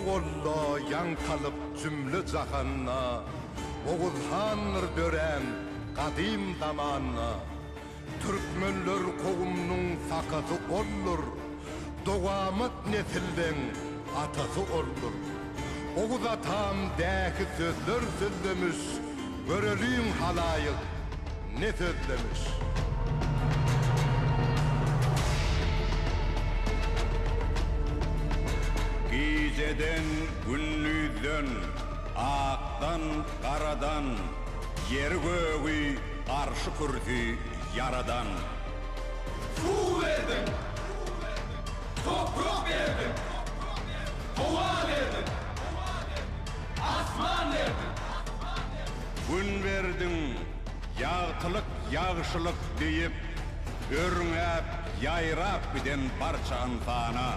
golla ýaň salyp jümle jahanda, Oguz handyr dörän gadym zamanda. Türkmenler kowumnyň sakasy oldur, Dowamat nesilleň atasy oldur. Oguz atam dähi sözler sözlemiş, Göreliň halaýyk ne sözlemiş. Gijeden, gündizden, akdan, garadan, Ýeri-gögi, arşy-kürsi ýaradan. Suw berdiň, toprak berdiň, howa berdiň, asman berdiň. Gün berdiň, ýagtylyk, ýagşylyk diýip, örňäp, ýaýrap giden barça ynsana.